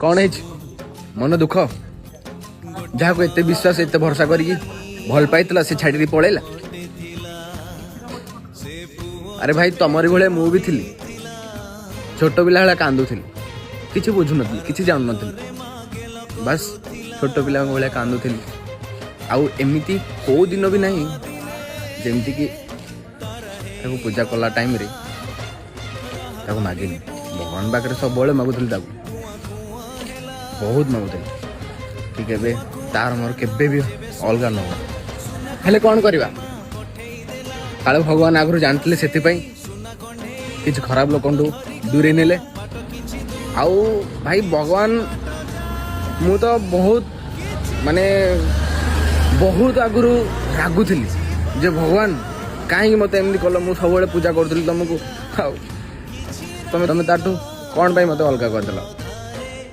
କ'ଣ ହେଇଛି? ମନ ଦୁଃଖ? ଯାହାକୁ ଏତେ ବିଶ୍ୱାସ, ଏତେ ଭରସା କରିକି ଭଲ ପାଇଥିଲ, ସେ ଛାଡ଼ିକି ପଳେଇଲା। ଆରେ ଭାଇ, ତମରି ଭଳିଆ ମୁଁ ବି ଥିଲି। ଛୋଟ ପିଲା ଭଳିଆ କାନ୍ଦୁଥିଲି, କିଛି ବୁଝୁନଥିଲି, କିଛି ଜାଣୁନଥିଲି, ବାସ୍ ଛୋଟ ପିଲାଙ୍କ ଭଳିଆ କାନ୍ଦୁଥିଲି। ଆଉ ଏମିତି କେଉଁ ଦିନ ବି ନାହିଁ ଯେମିତିକି ତାକୁ ପୂଜା କଲା ଟାଇମ୍ରେ ତାକୁ ମାଗିନି। ଭଗବାନ ପାଖରେ ସବୁବେଳେ ମାଗୁଥିଲି, ତାକୁ ବହୁତ ମାଗୁଥିଲି କି କେବେ ତାର ମୋର କେବେ ବି ଅଲଗା ନ ହଉ। ହେଲେ କ'ଣ କରିବା, କାଳେ ଭଗବାନ ଆଗରୁ ଜାଣିଥିଲେ, ସେଥିପାଇଁ କିଛି ଖରାପ ଲୋକଙ୍କଠୁ ଦୂରେଇ ନେଲେ। ଆଉ ଭାଇ, ଭଗବାନ, ମୁଁ ତ ବହୁତ ମାନେ ବହୁତ ଆଗରୁ ରାଗୁଥିଲି ଯେ ଭଗବାନ, କାହିଁକି ମୋତେ ଏମିତି କଲ? ମୁଁ ସବୁବେଳେ ପୂଜା କରୁଥିଲି ତମକୁ, ଆଉ ତମେ ତାଠୁ କ'ଣ ପାଇଁ ମୋତେ ଅଲଗା କରିଦେଲ?